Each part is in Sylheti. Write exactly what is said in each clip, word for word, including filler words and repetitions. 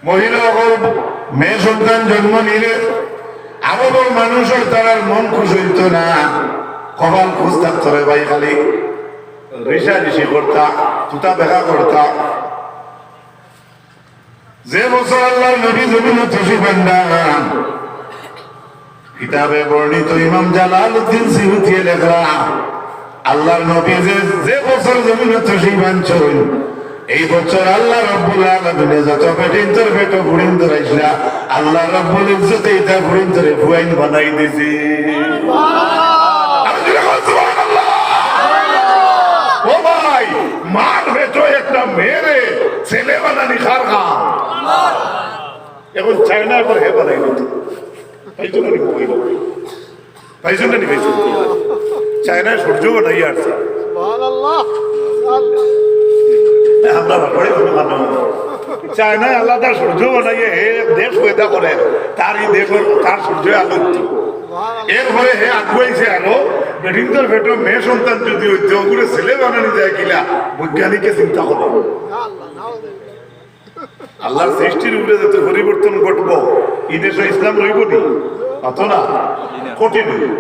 মহিলা অকল মেয়ে সন্তান জন্ম নিলে আরবর মানুষর তারার মন খুশ অইতো না, কপাল খুশ থাকতো রে ভাই, খালি রিসারিসি করতা, তুতা বেকা করতা। যে বছর আল্লাহর নবী জমিনো তশরিফ আনরা, কিতাবে বর্ণিত ইমাম জালালউদ্দিন সুয়ুতিয়ে লেখরা, আল্লাহর নবী যে, যে বছর জমিনো তশরিফ আনছইন, এই বছর আল্লাহ রাব্বুল আলামিনে যত বেটিন্তর পেটো ফুড়িন্তর আইছলা, আল্লাহ রাব্বুল ইজ্জতে ইতা ফুড়িন্তরে ফুয়াইন বানাই দিছে। আরো জোরে কও, সুবহানাল্লাহ। ও ভাই, মার পেটো একটা মেয়েরে ছেলে বানানি কার কাম? এখন চায়না এখন হে বানাই দিত। তাই জন্য নি কইল। তাই জন্য নি কইল। চায়নায় সূর্য বানাই আসছে। সুবহানাল্লাহ। আমরা ভাবড়ে কোনো মানো। চায়নায় আলাদা সূর্য বানাইয়ে হে দেশ পয়দা করে, তার এই দেশ, তার সূর্য আলো উঠছে। এরপরে হে আগুয়াইছে আরো, বেটিন্তর পেটো মেয়ে সন্তান যদি অইতো, ওগুলো ছেলে বানানি যায় কিলা, বৈজ্ঞানিকে চিন্তা করো। আল্লাহর সৃষ্টির উপরে যত পরিবর্তন ঘটবো, এই দেশে ইসলাম রইবো নি? অত না, কঠিন অইবো।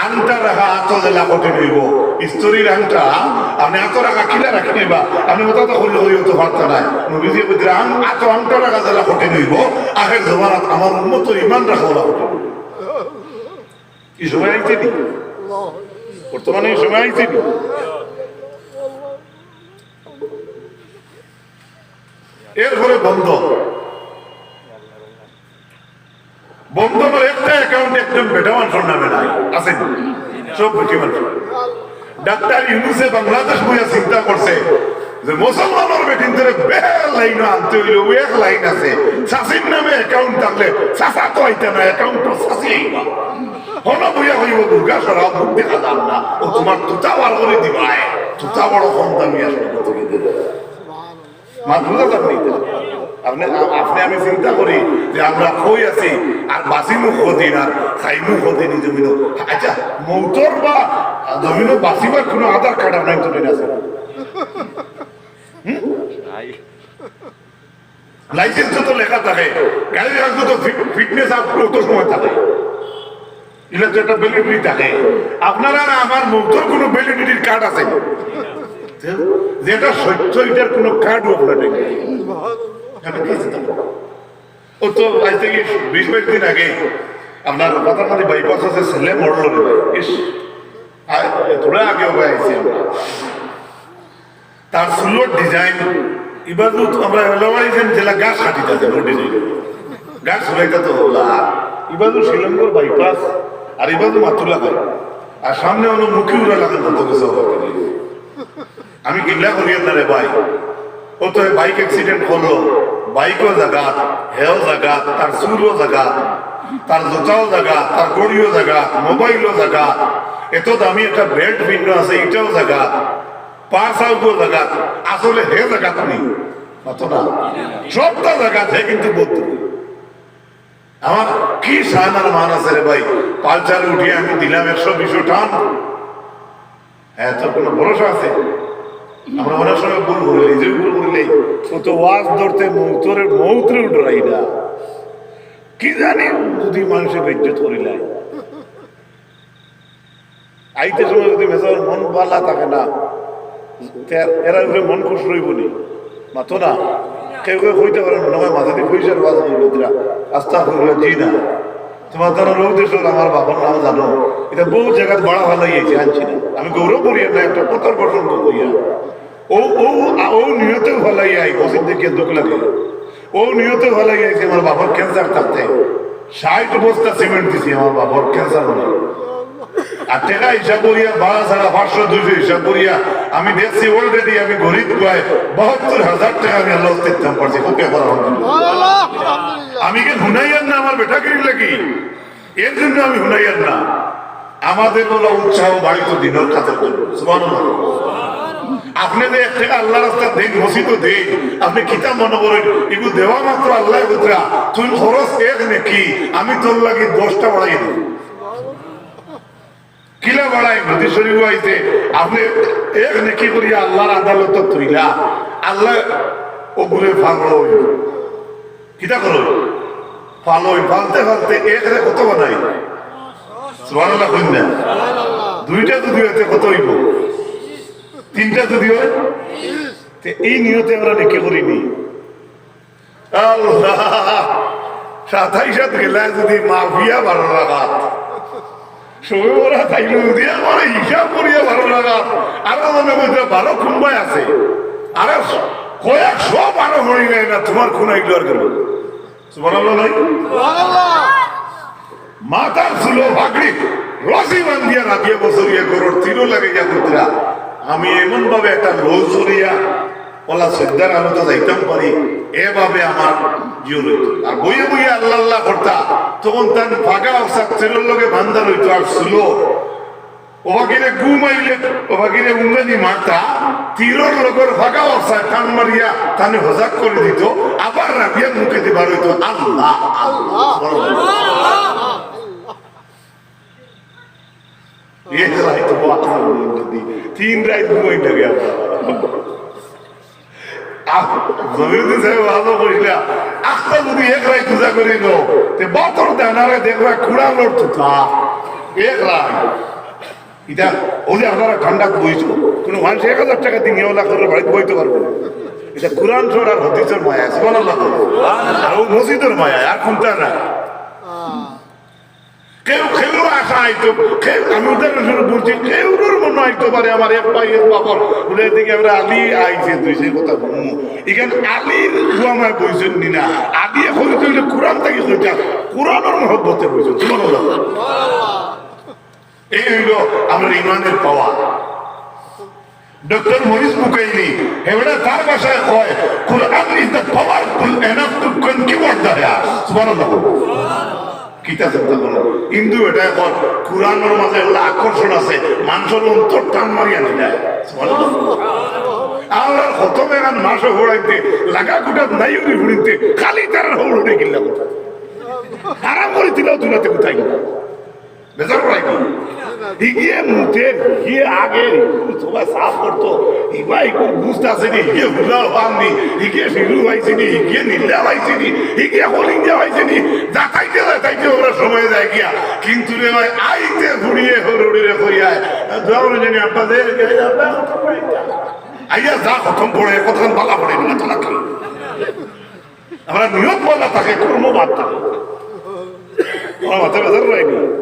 আংটা রাখা আতো দিলা কঠিন অইবো। ইস্ত্রির আংটা, আপনে আতো রাখা কিলা রাখি নিবা, আপনে ওটা তো করলে হইতো পারতা না। নবীজি কইতরা, আং-, আতো আংটা রাখা দিলা কঠিন অইবো, আখের জমানাত আমার উম্মতর ইমান রাখা ওলা কঠিন অইবো। এই সময় আইছে নি? বর্তমানে এই সময় আইছে নি? এরপরে বন্ধ। বন্ধ করে একটা অ্যাকাউন্ট একজন বেটা মানুষর নামে নাই, আছে নি? সব বেটি মানুষ। ডাক্তার ইউনূসে বাংলাদেশ বইয়া চিন্তা করছে যে মুসলমানর বেটিন্তরে বেহার লাইনো আনতে অইলে ওই এক লাইন আছে, চাচির নামে অ্যাকাউন্ট থাকলে চাচা তো আইতা না, অ্যাকাউন্ট তো চাচি আইবা। হনো বইয়া কইবো, দুর্গা সরাও, মুখ দেখা যার না, ও তোমার তুতা বার করি দিবায়, তুতা বড় কম দামি আসলে কত কি দিবে। মাত বুঝা যার নি? আপনে, আপনে আমি চিন্তা করি যে আমরা কই আছি, আর বাঁচিমু কদিন, আর খাইমু কদিন এই জমিনো। আচ্ছা, মৌতর বা জমিনো বাঁচিবার কোনো আধার কার্ড আপনার জমিন আছে? হুম? লাইসেন্সে তো লেখা থাকে, গাড়ির কাগজে তো ফিট-, ফিটনেস আপ কত সময় থাকে, এটা তো একটা ভ্যালিডিটি থাকে। আপনার আর আমার মৌতর কোনো ভ্যালিডিটির কার্ড আছে না। যেটা সত্য, এটার কোনো কার্ডও আপনার নেই। আমি কি চিন্তা করব? ও তো আজ থেকে বিশ বাইশ দিন আগে আপনার পাথারকান্দি বাইপাস আছে, ছেলে মরল রে ভাই। ইস, আর থোড়া আগে ওকে আইছি আমরা। তার চুলর ডিজাইন, ইবাজু তো আমরা এলাবাড়ি যেন জেলা গাছ কাটিতা যেন ডিজাইন। গাছ উড়াইতা তো হলা। ইবাজু শিলংগর বাইপাস, আর ইবাজু মাতুলা ভাই। আর সামনে হলো মুখী উড়া লাগান কত কিছু হবে। আমি গিল্লা করি আপনারে ভাই। ও তো বাইক অ্যাক্সিডেন্ট করলো, বাইকও জাগাত, হেও জাগাত, তার চুলও জাগাত, তার জুতাও জাগাত, তার ঘড়িও জাগাত, মোবাইলও জাগাত, এত দামি একটা বেল্ট ভিন্ন আছে, এটাও জাগাত। পাঁচ আউগো জাগাত, আসলে হে জাগাত নি। মাতো না। সবটা জাগাত, হে কিন্তু বদরু। আমার কি শান আর মান আছে রে ভাই? পালসারে উঠিয়া আমি দিলাম একশো বিশ টান। হ্যাঁ, তোর কোনো ভরসা আছে? আমরা অনেক সময় ভুল করিলাই, যে ভুল করিলাই, ও তো ওয়াজ ধরতে মৌতরে, মৌতরে ডরাই না। কি জানি যদি মানুষে বেইজ্জত করিলাই। আইতে সময় যদি মেজাজর মন ভালা থাকে না, তে এরা উপরে মন খুশ রইবো নি? মাতো না। কেউ কেউ কইতে পারে, মনে হয় মাঝে দিয়ে পয়সার ওয়াজ করলো, দিলা। আস্তাগফিরুল্লাহ, জি না। তোমার তারা লোক দেশ হলো আমার বাবার নাম জানো। এটা বহু জায়গায় বাড়া ভালাই আইছে, আনছি না। আমি গৌরব করি না, একটা কথার প্রসঙ্গ কইয়া। ও, ও, ও নিয়তে ভালাই আই, বসির দেখে দুঃখ লাগে। ও নিয়তে ভালাই আইছে, আমার বাবার ক্যান্সার থাকতে ষাট বস্তা সিমেন্ট দিছি আমার বাবার ক্যান্সার হলে। আর টাকা হিসাব করিয়া, বারো ছাড়া পাঁচশো, দুইশো হিসাব করিয়া, আমি দেখছি already আমি গরিব কয় বাহাত্তর হাজার টাকা আমি আল্লাহ দিতাম পারছি, খুব ব্যাপার আমার। আমি কি হুনাইয়ার না আমার বেটা গরিব লাগি? এর জন্য আমি হুনাইয়ার না। আমাদের বলা উৎসাহ বাড়িত দিনের কাজের জন্য। সুবহানাল্লাহ। আপনি যে এক টাকা আল্লাহ রাস্তা দেন, মসজিদও দেন, আপনি কিতা মনে করেন, এগুলো দেওয়া মাত্র আল্লাহ বুঝরা, তুই খরচ এক নাকি, আমি তোর লাগি দশটা বাড়াই দেব। কিলা বাড়াই, নদী শরীফ আইতে, আপনি এক নেকি করিয়া আল্লাহর আদালত তুইলা, আল্লাহ ওগুলো ভালো হইল। কিতা করো? পালই, পালতে পালতে একরে কত বানাই? সুবহানাল্লাহ কইন না। দুইটা যদি অয় তে কত অইবো? তিনটা যদি অয়? তে এই নিয়তে আমরা নেকি করি নি। আল্লাহ, সাতাইশ হাত গেলায় যদি মাফিয়া বারো রাকাত, সবে ওরা তাইলে যদি আমার হিসাব করিয়া বারো রাকাত, আর ওখানে বলতে বারো কুম্বায় আছে, আরে কয়েক শো বারো হই নাই না, তোমার খুন আইলো আর গেল। সুবহানাল্লাহ নাই? মাথার চুলো পাগড়ি রশি বান্ধিয়া রাবিয়া বছরিয়া গরুর তিরো লাগাইয়া পুতরা। আমি এমন ভাবে একটা লৌ চড়িয়া ওলা সজ্জার আমি তো যাইতাম পারি, এভাবে আমার জিও রইত। আর বইয়ে বইয়ে আল্লাহ আল্লাহ করতা, তখন তার ফাঁকা অবস্থা তিরোর লগে বান্ধা রইত আর চুলো। ও বাকিরে ঘুমাইলে, ও বাকিরে উঙ্গানি মারতা, তিরোর লগর ফাঁকা অবস্থায় টান মারিয়া তানে হজাক করি দিত, আবার রাবিয়ার মুখে দি বার অইত, "আল্লাহ, আল্লাহ।" এক রাইত বাঁচলাম যদি, তিন রাইত ঘুমাই না গেলাম। আহ, জমিরুদ্দিন সাহেব ভালো কইলা, আখতা যদি এক রাইত পূজা করি নো, তে বাতর দানারে দেখবা কুড়া লড়তো তা। এক রাইত। ইটা ওই যে আপনারা ঠান্ডা বইছো, কোনো মানুষ এক হাজার টাকা দিয়ে নিয়ে ওলা করে বাড়িতে বইতে পারবো না। ইটা কোরআন শরীফ আর হাদিসের মায়া, সুবহানাল্লাহ। আর ও মসজিদের মায়া, আর কোনটা না। কেউ, কেউ আশা আইতো, কেউ, আমি উদাহরণস্বরূপ বলছি, কেউর মনে আইতো পারে আমার এক ভাই, এক বাপর, বলে দেখি আমরা আলী আইছে, তুই সেই কথা বলবো। এখানে আলীর ওলামায় বইছেন নি না, আলী এখন তো হইলে কোরআন থেকে কইতা, কোরআনের মহব্বতে বইছেন, সুবহানাল্লাহ। এই হইল আমরা ইমানের পাওয়ার। ডক্টর মরিস বুকাইনি, এবারে তার ভাষায় কয়, "Quran is the powerful enough to conquer the heart." সুবহানাল্লাহ। কিতা চিন্তা করো? হিন্দু এটা এখন কোরআনের মাঝে এগুলা আকর্ষণ আছে, মানুষের অন্তর টান মারিয়া নিলে। সুবহানাল্লাহ। আমরা কত বেগান মাসে হড়াইতে, লাগা কুটা নাই উড়ি ফুড়িতে, খালি তার হড়ে গিল্লা কথা। আরাম করে দিলেও দুনাতে কোথায় না। বেজার করাই দি। ইগিয়ে মুতে, ইগিয়ে আগে, সবাই সাফ করতো। ইবা ইগুর বুঝতে আছে নি, ইগিয়ে হুলা পাননি, ইগিয়ে ফিরু পাইছি নি, ইগিয়ে নিল্লা পাইছি নি, ইগিয়ে হলিঙ্গা পাইছি নি। যাতাইতে, যাতাইতে ওরা সময় যায় গিয়া। কিন্তু রে ভাই, আইতে ঘুরিয়ে হরুড়ি রে কইয়ায়। দোয়া করে জানি, আব্বা দে, আব্বা, আইয়া যা খতম পড়ে, কতক্ষণ বালা পড়ে, না তো নাকি? আমরা নিয়ত বালা থাকে, কর্ম বাদ থাকে। আমার মাথায় বেজার হয়নি।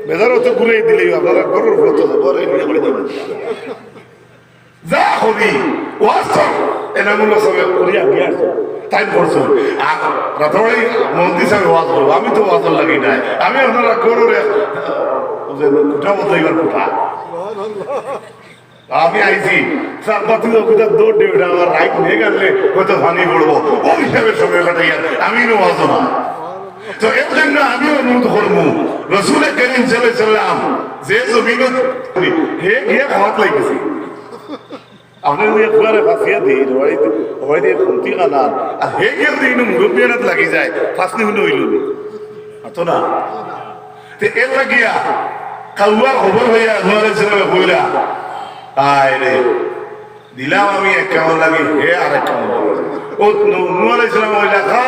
বেজার হতে ঘুরে দিলেই আপনারা গরুর ফটো দেবো, আর এই নিয়ে বাড়ি যাবো। যা করি, ওয়াজ তো এনামুল হোসেন করি আগে আসো। তাই করছো। আর রাতাবাড়ি মন্দির সাহেব ওয়াজ করবো। আমি তো ওয়াজ লাগি নাই। আমি আপনারা গরুর এক, আহ, ওই যে খুঁটা বলতে এবার খুঁটা। আমি আইছি, চার পাঁচ কিলো কুদার দৌড় দিয়ে উঠে আমার রাইট মেঘ আনলে হয়তো পানি পড়বো। ওই হিসাবে সময় কাটাই আর আমি নমাজও না। তো এর জন্য আমি অনুরোধ করবো, রসুল করিম সাল্লাল্লাহু আলাইহি ওয়াসাল্লাম যে জমিন হে গিয়ে খাওয়াত লাগিছে। আপনার যদি একবারে ফাঁসিয়া দিই, হবাই দিয়ে, হবাই দিয়ে খুন্তি কানান, আর হে গিয়ে যদি ইনু মুরব্বিয়ানাত লাগি যায়, ফাঁসনি হুনো হইল নি। আতো না? তে এর লাগিয়া কাউয়ার খবর হইয়া নূহ আলাইহিস সালামে কইলা, "আয় রে, দিলাম আমি এক কামড় লাগি, হে আর এক কামড় লাগি।" ও নূ-, নূহ আলাইহিস সালাম কইলা, "খা,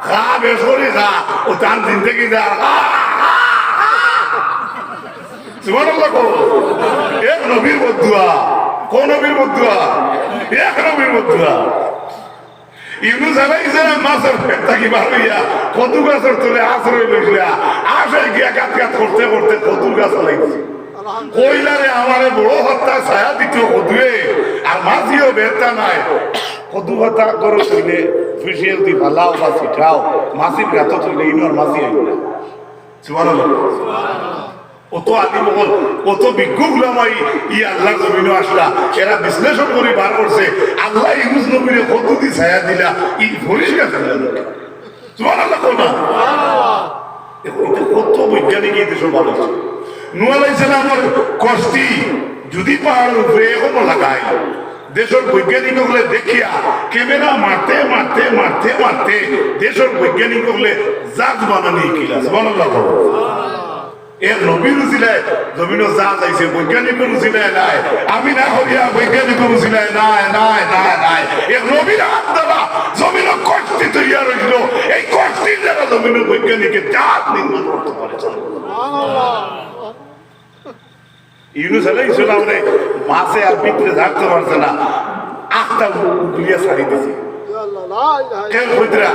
খা, বেশ করি খা।" ও তার জিন্দেগি যা, খা, খা, খা। সুবহানাল্লাহ কও। এক নবীর বদদোয়া। কোন নবীর বদদোয়া? এক নবীর বদদোয়া। ইউনুস আলাইহিস সালাম মাছর পেট থাকি বার হইয়া কদু গাছর তলে আশ্রয় লইলা। আশায় গিয়া গাত গাত করতে করতে কদুর গাছ লাগাইছে। কইলা রে, আমারে বড় হত্যা ছায়া দিত কদুয়ে, আর মাছিও বেরতা নাই। কদু হত্যা করো তুইলে, ফিসিয়ে যদি ফালাও বা ছিটাও, মাছির গাত তুইলে ইনোর মাছি আইব না। সুবহানাল্লাহ। অত আলিম অকল, অত বিজ্ঞ উলামা ই, ই আল্লাহর জমিনো আসলা, এরা বিশ্লেষণ করি বার করছে, আল্লাহ ইউনুস নবীরে কদুদি ছায়া দিলা, ই পরিষ্কার দিলা। সুবহানাল্লাহ কও না? দেখো, ইতা কত বৈজ্ঞানিক ই দেশর মানুষ। নূহ আলাইহিস সালামর কষ্টি যদি পাহাড়র উপরে এখনো লাগায়, দেশর বৈজ্ঞানিক অকলে দেখিয়া ক্যামেরা মারতে, মারতে, মারতে, মারতে দেশর বৈজ্ঞানিক অকলে জাহাজ বানানি কিলা। সুবহানাল্লাহ কও। এক নবীর উসিলায় জমিনো জাহাজ আইছে, বৈজ্ঞানিকর উসিলায় নায়। আমি না করিয়া বৈজ্ঞানিকর উসিলায় নায়, নায়, নায়, নায়। এক নবীর হাত দ্বারা জমিনো কষ্টি তৈয়ার হইল। এই জমিনর বৈজ্ঞানিকে জাহাজ নির্মাণ করতে পারে। ইউনুস আলাইহিস সালামরে মাছে আর ভিতরে থাকতে পারছে না, আখতা উগলিয়া ছাড়ি দিছে। কেউ কইতরা,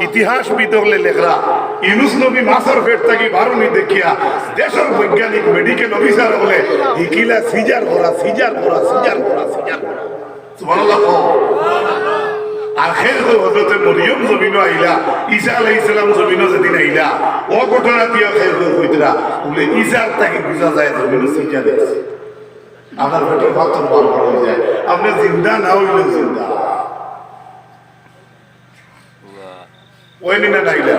ইতিহাসবিদ অকলে লেখরা, ইউনুস নবী মাছর পেট থাকি বারুনি দেখিয়া দেশর বৈজ্ঞানিক মেডিকেল অফিসার অকলে হিকিলা সিজার করা, সিজার করা, সিজার করা, সিজার করা। সুবহানাল্লাহ কও। আর খের কই হযরতে মরিয়ম জমিনো আইলা, ঈসা আলাইহিস সালাম জমিনো যেদিন আইলা, অউ ঘটনা দিয়া খের কই কইতরা, বলে, ঈসার থাকি বুঝা যায় জমিনো সিজার আছে। আপনার পেটর পাথর বার করা অই যায়, আপনে জিন্দা না অইলেও জিন্দা। অইনি না নাইলা?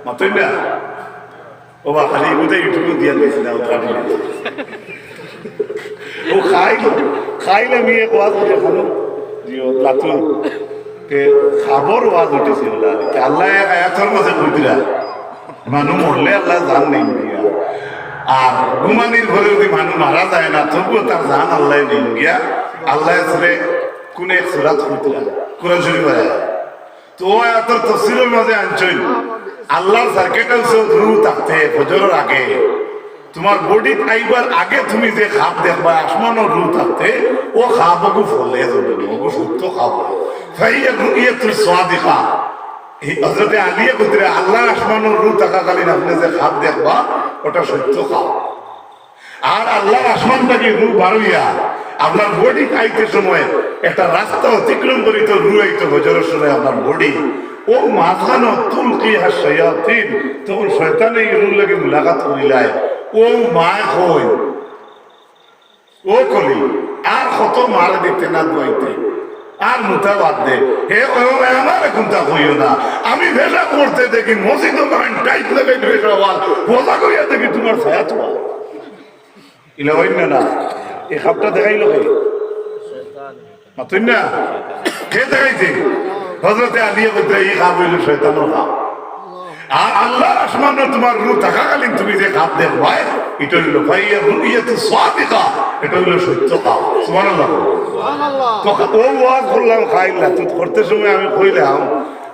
মাতইন না? ও বা, খালি ইগুতা YouTube-ও দিয়া দিছি না, ও কাটি দিছি। ও খাইল, খাইল আমি এক ওয়াজ করে খালো। জি, ও লাতু। তে খাবর ওয়াজ উঠেছে ওলা। তে আল্লাহ এক আয়াতর মাঝে কইতরা, মানুষ মরলে আল্লাহ জান নেইন গিয়া। আর ঘুমানির পরে যদি মানুষ মারা যায় না, তবুও তার জান আল্লাহ নেইন গিয়া। আল্লাহ সুরে কোন এক সুরাত কইতরা, কোরআন শরীফ আয়াত। তো অউ আয়াতর তফসিরর মাঝে আনছইন, আল্লাহর সার্কিট হাউসো রুহ থাকতে ফজরর আগে তুমার বডিত আইবার আগে তুমি যে খাব দেখবায়, আসমানো রুহ থাকতে, অউ খাব অগু ফলে যাইবো, অগু সত্য খাব। ফাহিয়া রুইয়াতুস সাদিকা। এই হযরতে আলিয়ে কইতরা, আল্লাহর আসমানো রুহ থাকাকালীন আপনে যে খাব দেখবা, অটা সত্য খাব। আর আল্লাহর আসমান থাকি রুহ বারইয়া আপনার বডিত আইতে সময় একটা রাস্তা অতিক্রম করিতো রুহ আইতো ফজরর সময় আপনার বডি। অউ মাঝখানো তুলকিহা শায়াতিন, তখন শয়তানে ই রুহর লগে মুলাকাত করিলায়। অউ মায় কইন, ও কলি, আর কত মারে দিতে না দুয়াইতে, আর মুতা বাদ দে। হে, ও, ও, আমারে কুন্তা কইও না। আমি পেশাব করতে দেখি মসজিদো বাগান টাইট লাগাই পেশাব ওয়াল, বোঝা কইয়া দেখি তুমার ছায়া তোয়াল। ইলা অইন না না? এই খাবটা দেখাইলো কে? মাতইন না? কে দেখাইছে? হযরতে আলিয়ে কইতরা, ই খাব অইলো শয়তানর খাব। আর আল্লাহর আসমানো তুমার রুহ থাকাকালীন তুমি যে খাব দেখবায়, ইটা অইলো ফাহিয়া রুইয়াতুস সাদিকা, ইটা অইলো সত্য খাব। সুবহানাল্লাহ। তো অউ ওয়াজ করলাম খাইল না, তুই করতে সময় আমি কইলাম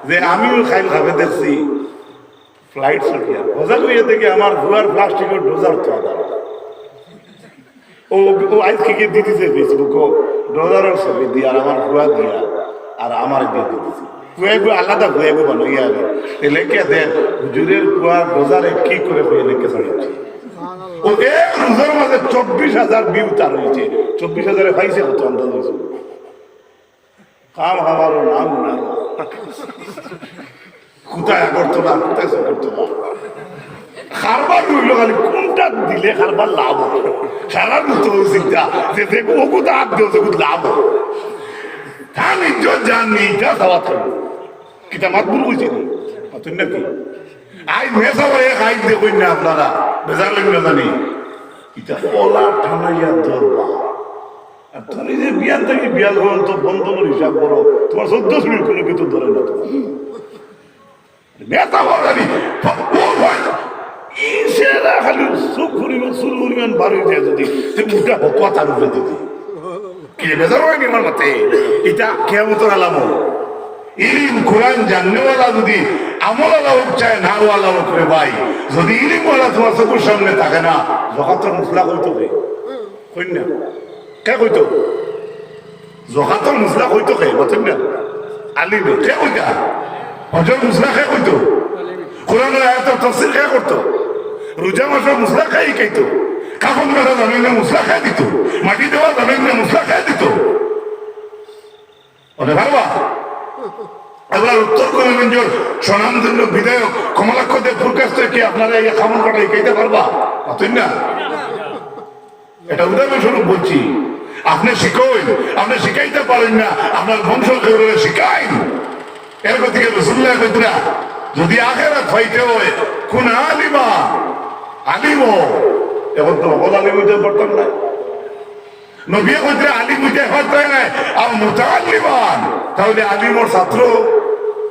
যে আমিও খাইল খাবে দেখছি ফ্লাইট চড়িয়া। মজা করিয়া দেখি আমার ফুয়ার প্লাস্টিকর ডোজার তো আদার। ও, ও আইজ কি কি দি দিছে Facebook-ও, ডোজারর ছবি দিয়া আর আমার ফুয়া দিয়া আর আমারে দিয়া দি দিছে। ফুয়া এগু আলাদা ফুয়া এগু বানাইয়া আগে। এ লেখে দেন, হুজুরের ফুয়া ডোজারে কি করে ফুয়া লেখে ছাড়িয়েছে। ও এক রোজার মাঝে চব্বিশ হাজার ভিউ তার অইছে। চব্বিশ হাজারে পাইছে কত আন্দাজ অইছে? কাম আমারও নাম না। কোথায় করতো না, কোথায় সে করতো না। কারবার রইল খালি কোনটা দিলে কারবার লাভ হবে। সারা মতো চিন্তা যে দেখো ওগু তো হাত দেও, যেগু লাভ হবে। তা নিজে জানি, এটা দাওয়াত হবে। কিতা মাত ভুল কইছি নি? মাতুন নাকি? আই মেসা ভাই, আই দেখুন না আপনারা, বেজার লাগবে না জানি। এটা ওলা ঠানাইয়া দরবার। আর তুমি যে বিয়ান থাকি বিয়াল পর্যন্ত বন্ধনের হিসাব করো, তোমার চোদ্দ চুরির কোনো কিছু ধরে না তোমার। নেতা বাগানি, ও ভাই, ইসেরা খালি চুল পরিমাণ, চুল পরিমাণ বাড়ি যায় যদি, তে মুখটা হকুয়া তার উপরে দিতে। কি বেজার অয়নি আমার মাতে? এটা কিয়ামতর আলামত। ইলিম, কোরআন জাননেওয়ালা যদি আমলওয়ালা হোক, চায় নাওয়ালা হোক রে ভাই, যদি ইলিমওয়ালা তোমার চকুর সামনে থাকে না, জকাতর মুসলা কইতো কে? কইন না। কে কইতো? জকাতর মুসলা কইতো কে? মাতুন না। আলিমে। কে কইতা? হজর মুসলা কে কইতো? কোরআনর আয়াতর তাফসীর কে করতো? রোজা মাসর মুসলা কে শিখাইতো? কাফন কাটা জানইন না মুসলা কে দিতো? মাটি দেওয়া জানইন না মুসলা কে দিতো? বলতে পারবা? এবার উত্তর করিমগঞ্জর স্বনামধন্য বিধায়ক কমলাক্ষ দেবপুর কাছ থেকে কি আপনারা এই কাফন কাটা শিখাইতে পারবা? মাতুন না। এটা উদাহরণস্বরূপ বলছি, আপনি শিখইন, আপনি শিখাইতে পারেন না, আপনার বংশ কেউরে শিখাইন। এর গতিকে রসুল্লাহ কইতরা, যদি আখেরাত পাইতে হয়, কুন আলিমা, আলিম অও। এখন তো হকল আলিম অইতে পারতাম না। নবী কইতরা আলিম অইতে পারতাম না, আর মুতাআল্লিমান, তাহলে আলিমর ছাত্র।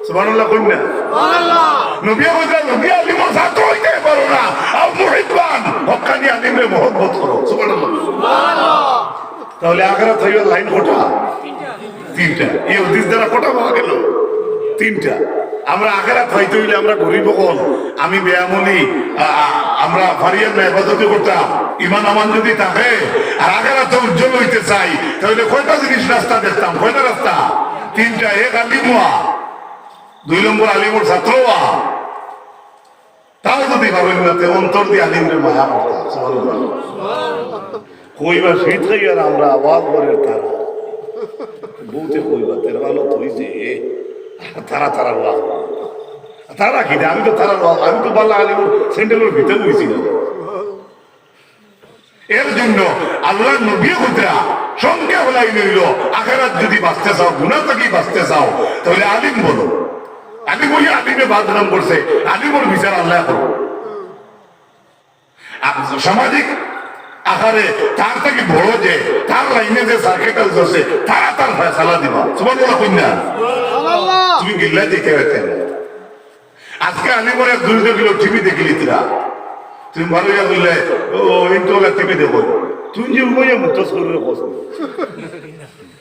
সুবহানাল্লাহ কইন না? নবী কইতরা যদি আলিমর ছাত্র অইতে পারো না, আর মুহিব্বান, হক্কানি আলিমরে মহব্বত করো। সুবহানাল্লাহ। তাহলে আখেরাত অইবার লাইন কটা? তিনটা। এই হাদিস দ্বারা কটা পাওয়া গেল? তিনটা। আমরা আখেরাত পাইতে অইলে আমরা গরিব অকল, আমি বেআমলি, আ-, আ-, আমরা ফারিয়ার না ইবাদতি করতাম। ইমান আমান যদি থাকে আর আখেরাত উজ্জ্বল অইতে চাই, তাইলে কয়টা জিনিস রাস্তা দেখতাম, কয়টা রাস্তা? তিনটা। এক, আলিম অওয়া। দুই নম্বর, আলিমর ছাত্র অওয়া। তাও যদি পারইন না, তে অন্তর দিয়া আলিমরে মায়া করতা। সুবহানাল্লাহ। কইবা শীত খাইয়ার আমরা আওয়াজ করে তারা। বউতে কইবা, "তের ভালো তুই যে, তারা তারা আওয়াজ করে।" তারা কি দে? আমি তো তারা আওয়াজ, আমি তো বালা আলিমর স্যান্ডেলর ভিতরে বইছি না। এর জন্য আল্লাহর নবী কইতরা, সঙ্গে হলাই লইল, আখেরাত যদি বাঁচতে চাও, গুনাহ থাকি বাঁচতে চাও, তাহলে আলিম বনো। আলিম অইয়া আলিমে বদনাম করছে, আলিমর বিচার আল্লাহ করবো। আর সামাজিক আকারে তার থাকি বড় যে, তার লাইনে যে সার্কিট হাউস আছে, তারা তার ফয়সালা দিবা। সুবহানাল্লাহ কইন না? তুমি গিল্লা দিতে পারতেন। আজকে আলিমর এক দুইশো কিলো টিভি দেখিলিতরা। তুমি ভালো ইয়া বললে, "ও, ইন্টু ওলা টিভি দেখো।" তুমি যে উমাইয়া মুতস করে কস।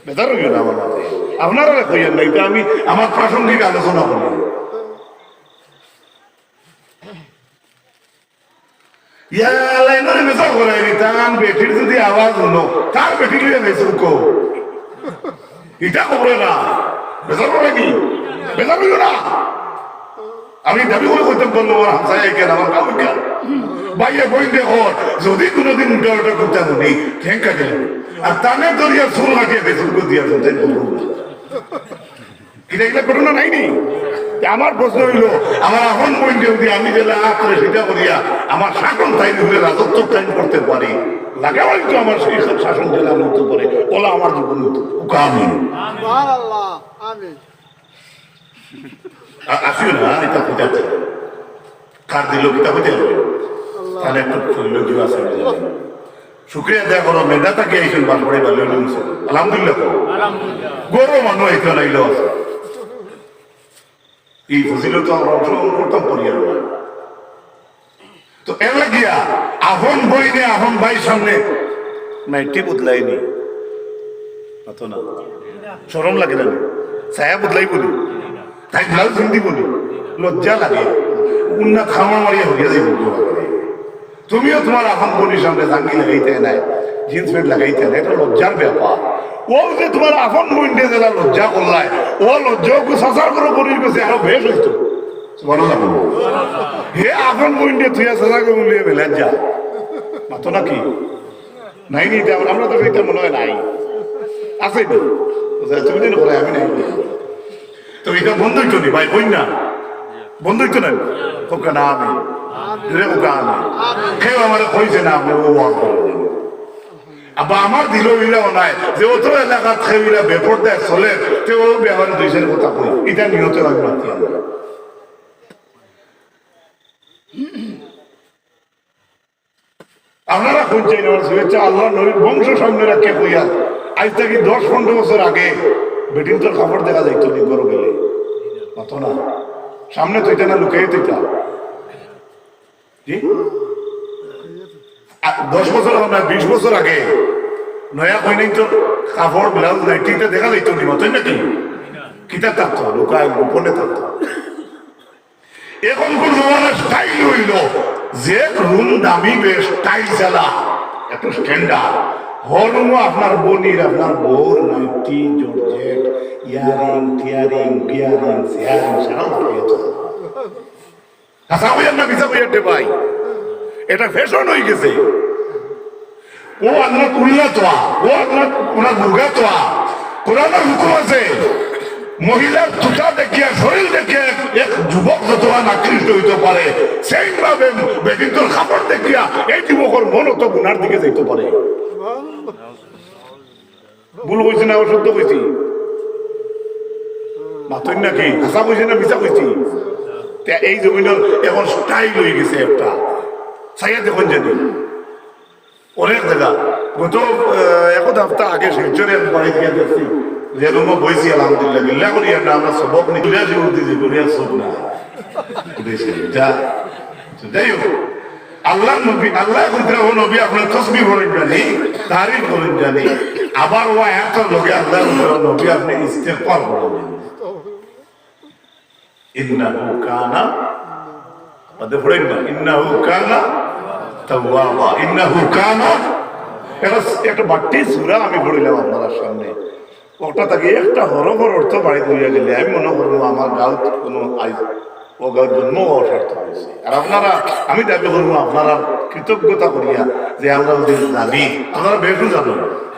বেজার অইও না আমার মাতে। আপনারা কইয়েন না, এটা আমি আমার প্রাসঙ্গিক আলোচনা করলাম। ইয়া, লাইনরে বেজার করাই নি, তান বেটির যদি আওয়াজ হুনো, তার বেটি লইয়া গেছে উকো। ইটা খবরে না, বেজার করে কি? বেজার অইও না। আমি দাবি করে কইতাম পারবো, আমার হামসায় কেন, আমার গাঁও কেন? ভাইয়ে বইন দেখো, যদি কোনোদিন উল্টা উল্টা করতে হুনি, ঠেং কাটে। আর তানে ধরিয়া চুল কাটিয়া Facebook দিয়া দিতে বলবো। কিতা ইলা ঘটনা নাই নি? তে আমার প্রশ্ন অইল, আমার আপন বইন যদি আমি জেলা আত্রে সেটা করিয়া আমার শাসন তাই উপরে রাজত্ব কায়েম করতে পারি, লাগাওয়াই তো আমার সেই সব শাসন জেলা নিতে পারে, ওলা আমার জীবন নিতে, ওকে আমি। সুবহানাল্লাহ, আমিন। আ-, আসিও না, এটা কইতে আছে। কার দিল কিতা কইতে হবে? তাহলে একটু শরীর কেউ আছে, আমি জানি না। শুক্রিয়া আদায় করো, মেধা থাকি আইসেন, বাস পড়ে ভালো হইল, আলহামদুলিল্লাহ করো। গরম মানুষ আইতে নাইল। এই ফজিলত আমরা অংশগ্রহণ করতাম পারি আর না। তো এর লাগিয়া আপন বইনে আপন ভাইর সামনে নাইটি বদলাইনি। অত না। শরম লাগে না? ছায়া বদলাই বলি। তাই ব্লাউজ হিন্দি বলি। লজ্জা লাগে। উন্না থামা মারিয়া হইয়া যাইব। তুমিও তোমার আপন বইনের সামনে জাঙ্গি লাগাইতে নাই, জিন্স প্যান্ট লাগাইতে নাই, এটা লজ্জার ব্যাপার। ও যে তোমার আপন বইনরে যেটা লজ্জা করলায়, ও লজ্জা ওকে সাসার করে বলি গেছে, আরো বেশ হইতো। সুবহানাল্লাহ। হে আপন বইনরে তুই সাসা করে বলিয়ে বেলার যা। মাতো নাকি? নাই নি, এটা আমরা তো এটা মনে হয় নাই। আছে নি? বুঝা, তুমি দিন করে আমি নাই। তো এটা বন্ধ হইতো নি, ভাই, বইন না? বন্ধ হইতো না? হোক না আমি। জোরে হোক আমি। কেউ আমারে কইছে না, আপনি ও ওয়াজ করে দিন। আবার আমার দিল ইলাও নাই, যে অত এলাকাত কেউ ইলা বেপর্দায় চলে, তে ও ব্যাপারে দুই চার কথা কই। এটা নিয়ত আমি মাতি আমরা। আপনারা কইন চাই না, শুভেচ্ছা আল্লাহর নবীর বংশ সামনে রাখিয়া কইয়া, আজ থাকি দশ পনেরো বছর আগে বেটিন্তর কাপড় দেখা যাইতো নি ঘরো গেলে? মাতো না। সামনে থইতা না, লুকাইয়া থইতা? জি? আ, দশ বছর অইলো না, বিশ বছর আগে নয়া কইনাইন্তর কাপড়, ব্লাউজ, নাইটি ইতা দেখা যাইতো নি, মাতইন নাকি? কিতা থাকতো? লুকায়, গোপনে থাকতো। এখনকার জমানার স্টাইল অইলো যে রুম দামি বেশ, স্টাইল চালা, একটু স্ট্যান্ডার্ড। হর রুমও আপনার বইনর, আপনার বউর নাইটি, জর্জেট, ইয়ারিং, টিয়ারিং, বিয়ারিং, সিয়ারিং, সারা উঠে গেছে। হাছা কইয়ার না মিছা কইয়ার রে ভাই? এটা ফ্যাশন অই গেছে। ও আল্লাহ কুল্লা তোয়া, ও আল্লাহ ওনার মুরগা তোয়া। কোরআনের হুকুম আছে, মহিলার জুতা দেখিয়া, শরীর দেখিয়া এক, এক যুবক যতখান আকৃষ্ট হইতে পারে, সেই ভাবে বেটিন্তর কাপড় দেখিয়া এই যুবকর মন অত গুনার দিকে যাইতে পারে। ভুল কইছি না অসত্য কইছি? মাতইন নাকি? হাছা কইছি না মিছা কইছি? তে এই জমিনর এখন স্টাইল অই গেছে একটা। চাইয়া দেখইন জানি। অনেক জাগা। গত, আহ, এক হাপ্তা আগে শিলচরে এক বাড়ি গিয়া দেখছি। যে রুমো বইছি আলহামদুলিল্লাহ। গিল্লা করি আর না আমরা সবক নি। গিল্লা যে উঠি যে করি আর সব না। উঠেছে। যা। যাই হোক। আল্লাহর নবী, আল্লাহ কইতরা, "ও নবী, আপনে তসবিহ পড়ইন জানি, তারিফ করইন জানি।" আবার ও আয়াতর লগে আল্লাহ কইতরা, "ও নবী, আপনে ইস্তেগফার করইন জানি।" ইন্নাহু কানা, বাদে পড়েন না, ইন্নাহু কানা তাওয়াবা, ইন্নাহু কানা। একটা, একটা বাট্টি সূরা আমি পড়িলাম আপনারার সামনে, ওটা থাকি একটা হরফর অর্থ বাড়ি ধরিয়া গেলে আমি মনে করবো আমার গাঁওত কোনো আইজ, ও গাঁওত জন্ম হওয়া সার্থক হয়েছে। আর আপনারা, আমি দাবি করবো আপনারা কৃতজ্ঞতা করিয়া যে আমরা ওদের জানি, আপনারা বেশু জানেন।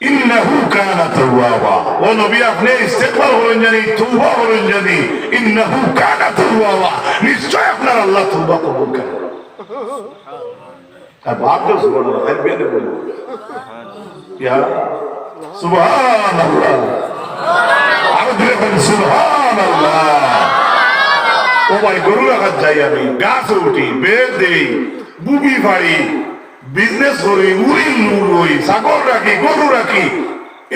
ইন্নাহু কানা তাওয়াবা। ও নবী, আপনে ইস্তেগফার করইন জানি, তওবা করইন জানি, ইন্নাহু কানা তাওয়াবা। নিশ্চয় আপনার আল্লাহ তওবা কবুল করেন। আর বাদ দাও, সুবহানাল্লাহ, খালি বিয়ানে বলবো। ইয়া, সুবহানাল্লাহ। আরো জোরে বলেন, সুবহানাল্লাহ। ও ভাই, গরু রাখাত যাই আমি, গাছে উঠি, বেড় দেই, বুবি ফাড়ি, বিজনেস করি, উইল লুল হই, ছাগল রাখি, গরু রাখি,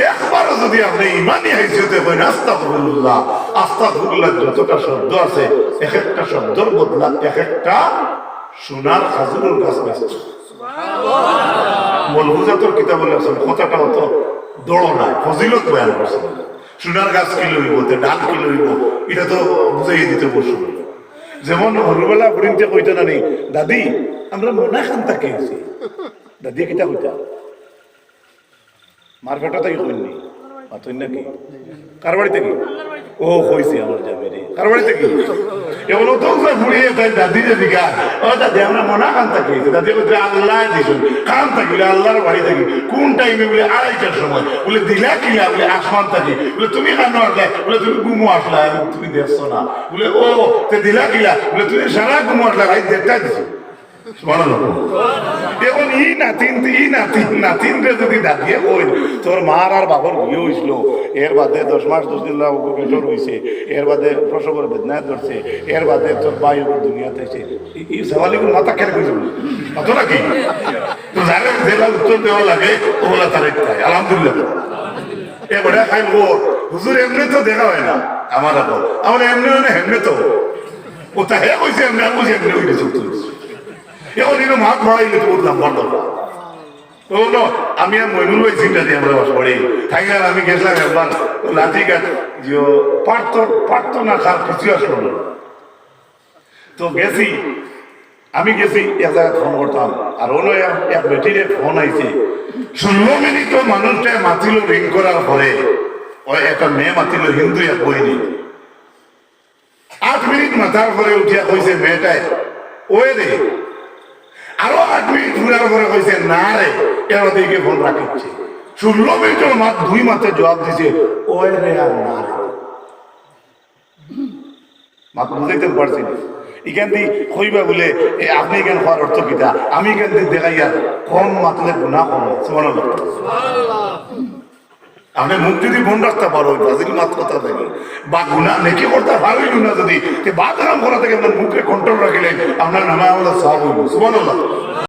একবারও যদি আপনে ইমানি হাইসিয়তে কইন, "আস্তাগফিরুল্লাহ, আস্তাগফিরুল্লাহ", যতটা শব্দ আছে, এক একটা শব্দর বদলা এক একটা সোনার খাজুরর গাছ বেচছে। মলফুজাতর কিতাব লেখছেন, কথাটা অত দড় নায়, ফজিলত বয়ান করছে। সোনার গাছ কিলা অইবো, তে ডাল কিলা অইবো, ইটা তো বুঝাইয়া দিতে বসুন। যেমন হরুবেলা ফুড়িন্তে কইতো না নি, "দাদি, আমরা মনা খান থাকি আইছি।" দাদি কিতা কইতা? মার পেটো থাকি কইন নি? মাতইন নাকি? কার বাড়ি থাকি? ও কইছে আমার জামাইরে। কার বাড়ি থাকি? এখন ও তো উঠা ফুড়িয়ে তাই দাদিরে জিগায়, "ও দাদি, আমরা মনা খান থাকি আইছি।" দাদি কইতে, "আল্লায় দিছইন।" "খান থাকি?" বলে, "আল্লার বাড়ি থাকি।" "কোন টাইমে?" বলে, "আড়াইটার সময়।" বলে, "দিলা কিলা?" বলে, "আসমান থাকি।" বলে, "তুমি কানো আসলায়?" বলে, "তুমি ঘুমো আসলায়, আমি তুমি দেখছো না।" বলে, "ও, তে দিলা কিলা?" বলে, "তুমি সারা ঘুমো আসলায়, রাইত দেড়টায় দিছো।" সুবহানাল্লাহ। এখন ই নাতিন, ই নাতিন, নাতিনরে যদি দাদিয়ে কইন, "তোর মার আর বাপর বিয়া অইছিল, এর বাদে দশ মাস দশ দিন লাগি পেটো রইছে, এর বাদে প্রসবর বেদনায় ধরছে, এর বাদে তোর ভাই অগু দুনিয়াত আইছে", ই, ই সওয়ালিগুর মাথা খেলে কইছে, অত নাকি? তো যারে যেলা উত্তর দেওয়া লাগে, ওলা তারে কয়, আলহামদুলিল্লাহ। এ বেটা খাইল গো, "হুজুর, এমনে তো দেখা হয় না।" আমার এখন, আমার এমনে হয় না, হেমনে তো। ও তা হে কইছে এমনে, আমি বুঝি এমনে হইলে চলতে হইছে। এখন ইনো মাত বাড়াইলে তো বহুত লম্বা দরকার। ও না, আমি আর মইনুল ভাই চিন্তা দিয়ে আমরা বাস পড়ি। তাই আর আমি গেছিলাম একবার, ও লাঠিঘাট, যে ও পার্থ, পার্থ না খার কিছু আসলো না। তো গেছি, আমি গেছি এক জাগাত ফোন করতাম, আর অনো এক, এক বেটির এক ফোন আইছে। ষোলো মিনিটও মানুষটায় মাতিল রিং করার পরে, ওই একটা মেয়ে মাতিল হিন্দু এক বইনি। আট মিনিট মাতার পরে উঠিয়া কইছে মেয়েটায়, "ওই রে।" আরো আট মিনিট ঘুরার পরে কইছে, "না রে।" এর মধ্যে একে ফোন রাখিচ্ছে। ষোলো মিনিটর মাত, দুই মাতে জবাব দিছে, "ওই রে আর না রে।" মাত বুঝাইতে পারছি না। ইখান দি কইবা বলে, "এ, আপনি ইখান কওয়ার অর্থ কিতা?" আমি ইখান দি দেখাইয়ার, কম মাতলে গুনাহ কম। সুবহানাল্লাহ। আপনি মুখ যদি বন্ধ রাখতে পারো, ফাজিল মাত কথা থাকি, বা গুনাহ নেকি করতে পারইল না যদি, তে বাদ কাম করা থাকি আপনার মুখরে কন্ট্রোল রাখিলে আপনার নামাজ আমল সওয়াব অইবো। সুবহানাল্লাহ।